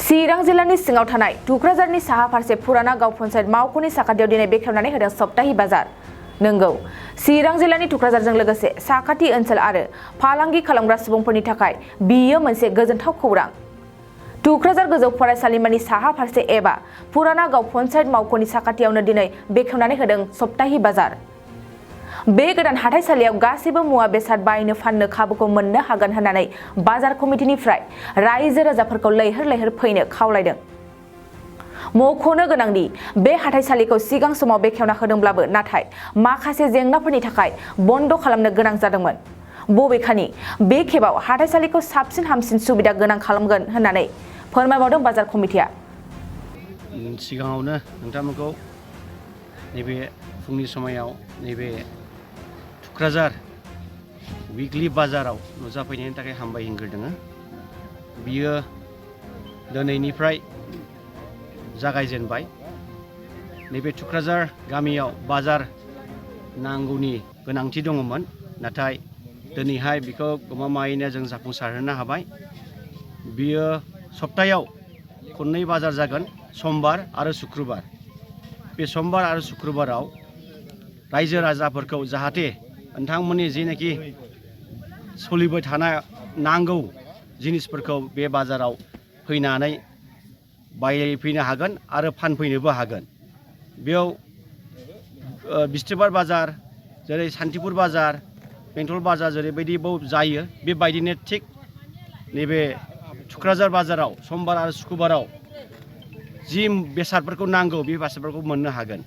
चिरां जिल्लानि सिङाव थानाय टुक्राझारनि साहा फारसे पुराना गाव पन्चायत मावख'नि साखाथियाव दिनै बेखेवनानै होदों सप्ताहि बाजार। नंगौ, चिरां जिल्लानि टुक्राझारजों लोगोसे साखाथि ओनसोल आरो फालांगि खालामग्रा सुबुंफोरनि थाखाय बियो मोनसे गोजोनथाव खौरां। टुक्राझार गोजौ फरायसालिमानि साहा फारसे एबा पुराना गाव पन्चायत मावख'नि साखाथियावनो दिनै बेखेवनानै होदों सप्ताहि बाजार। बे गोदान हाथाइसालियाव गासैबो मुवा बेसाद बायनो फाननो खाबुखौ मोननो हागोन होननानै बाजार कमिटिनिफ्राय रायजो राजाफोरखौ लैहोर लैहोर फैनो खावलायदों। मख'नो गोनांदि बे हाथाइसालिखौ सिगां समाव बेखेवना होदोंब्लाबो नाथाय माखासे जेंनाफोरनि थाखाय बन्द खालामनो गोनां जादोंमोन। बबेखानि बे खेबाव हाथाइसालिखौ साबसिन हामसिन सुबिदा गोनां खालामगोन होननानै फोरमायबावदों बाजार कमिटिया। सिगाङावनो नोंथांमोनखौ नैबे फुंनि समायाव नैबे टुक्राझार विकलि बाजाराव नुजाफैनायनि थाखाय हामबाय होनग्रोदों। बियो दिनैनिफ्राय जागायजेनबाय। नैबे टुक्राझार गामियाव बाजार नांगौनि गोनांथि दङमोन, नाथाय दिनैहाय बेखौ गमामायैनो जों जाफुंसारहोनो हाबाय। बियो सप्तायाव खननै बाजार जागोन, समबार आरो शुक्रबार। बे समबार आरो शुक्रबाराव रायजो राजाफोरखौ जाहाथे नोंथांमोननि जेनाखि सोलिबाय थानाय नांगौ जिनिसफोरखौ बे बाजाराव फैनानै बायफैनो हागोन आरो फानफैनोबो हागोन। बेयाव बिस्थिबार बाजार, जेरै सान्तिपुर बाजार, बेंटल बाजार जेरैबायदि जायो, बेबायदिनो थिग नैबे टुक्राझार बाजाराव समबार आरो शुक्रबाराव जि बेसादफोरखौ नांगौ बे बेसादफोरखौ मोननो हागोन।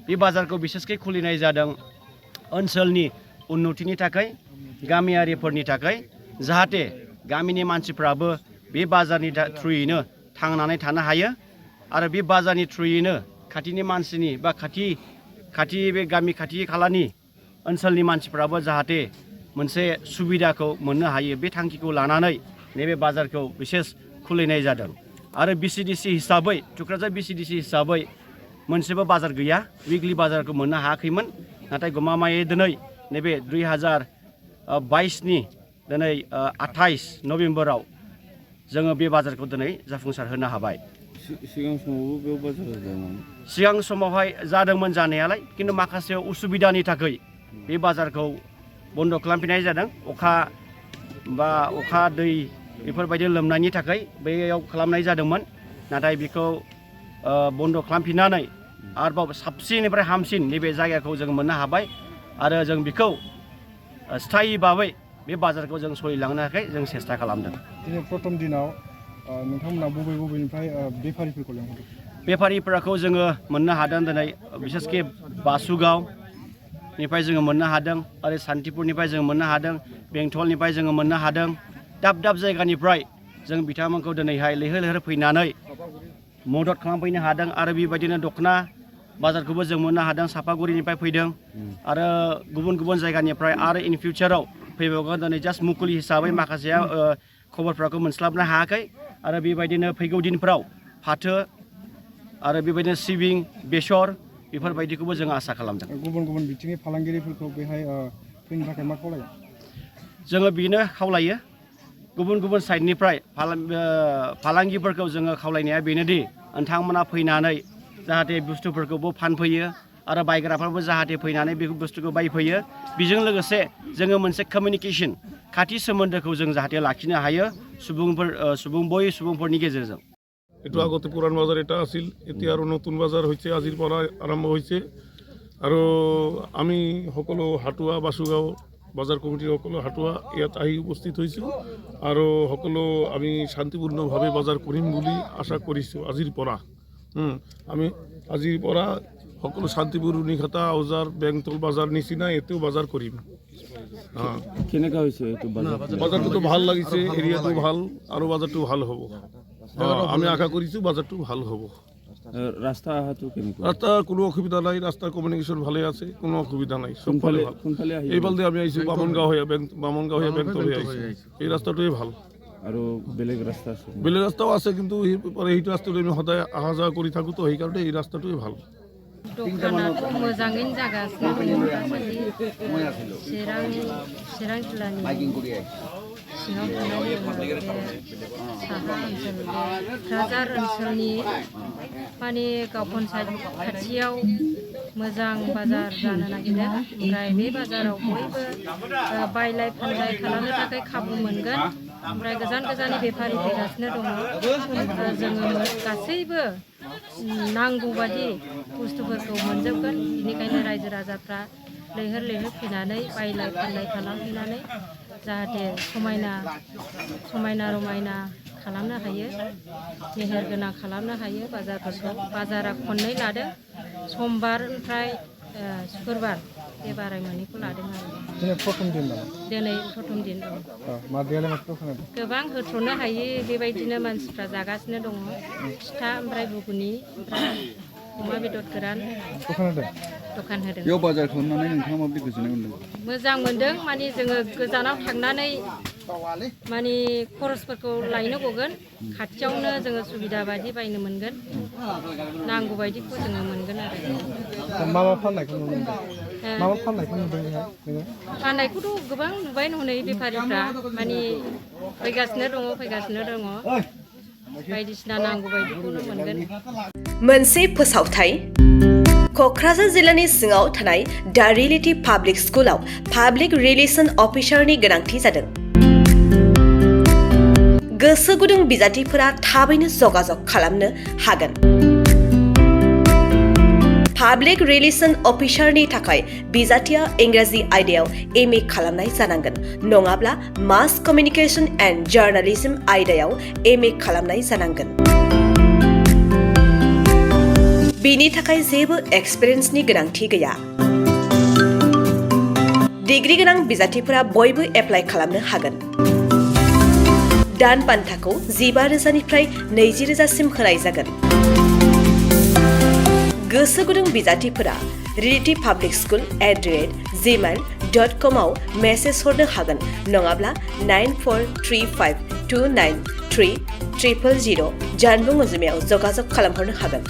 बे बाजारखौ बिसेसकै खुलिनाय जादों ओनसोलनि उन्नतिनि थाखाय, गामियारिफोरनि थाखाय, जाहाथे गामिनि मानसिफ्राबो बे बाजारनि थ्रुयैनो थांनानै थानो हायो आरो बे बाजारनि थ्रुयैनो खाथिनि मानसिनि बा खाथि बे गामि खाथि खालानि ओनसोलनि मानसिफ्राबो जाहाथे मोनसे सुबिदाखौ मोननो हायो। बे थांखिखौ लानानै नैबे बाजारखौ बिसेस खुलिनाय जादों। आरो बिसिडिसि हिसाबै, टुक्राझार बिसिडिसि हिसाबै मोनसेबो बाजार गैया, विकलि बाजारखौ मोननो हायाखैमोन। नाथाय गमामायै दिनै नैबे 2022नि दिनै 28 नभेम्बराव जोङो बे बाजारखौ दिनै जाफुंसार होनो हाबाय। सिगां समावबो बेयाव बाजार जादोंमोन? सिगां समावहाय जादोंमोन जानायालाय, खिन्थु माखासे उसुबिदानि थाखाय बे बाजारखौ बन्द खालामफिननाय जादों। अखा दै बेफोरबायदि लोमनायनि थाखाय बैयाव खालामनाय जादोंमोन। नाथाय बेखौ बन्द खालामफिननानै आरोबाव साबसिननिफ्राय हामसिन नैबे जायगाखौ जों मोननो हाबाय आरो जों बेखौ स्थायि भाबै बे बाजारखौ जों सोलिलांनो थाखाय जों सेस्था खालामदों। दिनै प्रथम दिनाव नोंथांमोना बबेनिफ्राय बेफारिफोरखौ लेंहरदों? बेफारिफोरखौ जोङो मोननो हादों दिनै बिसेसके बासुगावनिफ्राय जोङो मोननो हादों, आरो सान्तिपुरनिफ्राय जों मोननो हादों, बेंटलनिफ्राय जोङो मोननो हादों। दाब दाब जायगानिफ्राय जों बिथांमोनखौ दिनैहाय लैहोर लैहोर फैनानै मदद खालामफैनो हादों। आरो बेबायदिनो दखना बाजारखौबो जों मोननो हादों, सापागुरिनिफ्राय फैदों आरो गुबुन गुबुन जायगानिफ्राय आरो इन फिउचाराव फैबावगोन। दिनै जास्ट मुखुलि हिसाबै माखासेया खबरफोरखौ मोनस्लाबनो हायाखै आरो बेबायदिनो फैगौ दिनफ्राव फाथो आरो बेबायदिनो सिबिं, बेसर बेफोरबायदिखौबो जों आसा खालामदों। गुबुन गुबुन बिथिंनि फालांगिरिफोरखौ बेहाय फैनो थाखाय मा खावलायो? जोङो बेनो खावलायो, गुबुन गुबुन साइडनिफ्राय फालांगिफोरखौ जोङो खावलायनाया बेनोदि नोंथांमोना फैनानै जाहाथे बुस्थुफोरखौबो फानफैयो आरो बायग्राफ्राबो जाहाथे फैनानै बे बुस्थुखौ बायफैयो। बेजों लोगोसे जोङो मोनसे कमिउनिकेशन, खाथि सोमोन्दोखौ जों जाहाथे लाखिनो हायो সুবুংফোরনি গেজেরজন। এটু আগতে পুরান বাজার এটা আছিল, এতিয়া আৰু নতুন বাজাৰ হৈছে, আজিৰ পৰা আৰম্ভ হৈছে। আৰু আমি সকলো হাটুৱা বাসুগাঁও বাজাৰ কমিটিৰ সকলো হাটুৱা ইয়াত আহি উপস্থিত হৈছোঁ আৰু সকলো আমি শান্তিপূৰ্ণভাৱে বাজাৰ কৰিম বুলি আশা কৰিছোঁ। আজিৰ পৰা সকলো শান্তিপুৰ, নিঘাটা, আউজাৰ, বেংটল বাজাৰ নিচিনা এতিয়াও বাজাৰ কৰিম। কেনেকুৱা হৈছে এইটো বাজাৰ? বাজাৰটো ভাল লাগিছে, এৰিয়াটো ভাল আৰু বাজাৰটো ভাল হ'ব। আমি আশা কৰিছোঁ বাজাৰটো ভাল হ'ব। ৰাস্তা অহাটো কেনেকুৱা? ৰাস্তাৰ কোনো অসুবিধা নাই, ৰাস্তাৰ কমিউনিকেশ্যন ভালে আছে, কোনো অসুবিধা নাই। এইফালে আমি আহিছোঁ বামনগাঁও হৈ বেংটল হৈ আহিছোঁ। এই ৰাস্তাটোৱে ভাল। আৰু বেলেগ ৰাস্তা আছে? বেলেগ ৰাস্তাও আছে, কিন্তু সেইটো ৰাস্তাটো আমি সদায় অহা যোৱা কৰি থাকোঁ, তো সেইকাৰণে এই ৰাস্তাটোৱে ভাল। दखानाथ' मोजाङैनो जागासिनो दङ दासान्दि चिरां जिल्लानि सिङाव थानाय बे साहा ओनसोल क'क्राझार ओनसोलनि माने गाव पन्सायत खाथियाव मोजां बाजार जानो नागिरदों ओमफ्राय बे बाजाराव बयबो बायलाय फानलाय खालामनो थाखाय खाबु मोनगोन ओमफ्राय गोजान गोजाननि बेफारि फैगासिनो दङ जोङो गासैबो नांगौ बादि बुस्थुफोरखौ मोनजोबगोन बेनिखायनो रायजो राजाफ्रा लैहोर लैहोर फैनानै बायलाय फानलाय खालामहैनानै जाहाथे समायना रमायना खालामनो हायो मेहेर गोनां खालामनो हायो बाजारफोरखौ बाजारा खननै लादों समबार ओमफ्राय शुक्रबार बे बाराय मोननैखौ लादों आरो दिनै प्रथम दिन नामा दिनै प्रथम दिन दं मादैयालाय माथो खोनादों गोबां होथ्र'नो हायि बेबायदिनो मानसिफ्रा जागासिनो दङ फिथा ओमफ्राय घुगुनि ओमफ्राय अमा बेदर गोरान दखान होदों बेयाव बाजार खालामनानै नोंथाङा माबायदि गोजोननाय मोन्दों मोजां मोनदों माने जोङो गोजानाव थांनानै माने खरसफोरखौ लायनो गगोन खाथियावनो जोङो सुबिदा बायदि बायनो मोनगोन नांगौ बायदिखौ जोङो मोनगोन आरो मा फाननायखौ नुनो मोनदों मा फाननायखौ नुदों नोङो फाननायखौथ' गोबां नुबाय हनै बेफारिफ्रा माने फैगासिनो दङ बायदिसिना नांगौ बायदिखौनो मोनगोन मोनसे फोसावथाय क'क्राझार जिल्लानि सिङाव थानाय दा रियेलिटी पाब्लिक स्कुलाव पाब्लिक रिलेसन अफिसारनि गोनांथि जादों गोसो गुदुं बिजाथिफोरा थाबैनो जगाजग खालामनो हागोन पाब्लिक रिलेसन अफिसारनि थाखाय बिजाथिया इंराजि आयदायाव MA खालामनाय जानांगोन नङाब्ला मास कमिउनिकेशन एन्ड जार्नालिज्म आयदायाव MA खालामनाय जानांगोन बेनि थाखाय जेबो एक्सपिरियेन्सनि गोनांथि गैया डिग्री गोनां बिजाथिफोरा बयबो एप्लाइ खालामनो हागोन दान बान्थाखौ 15,000निफ्राय 20,000सिम होनाय जागोन गोसो गुदुं बिजाथिफोरा realtypublicschool@gmail.com आव मेसेज हरनो हागोन नङाब्ला 9435293000 जानबुं अनजिमायाव जगाजग खालामहरनो हागोन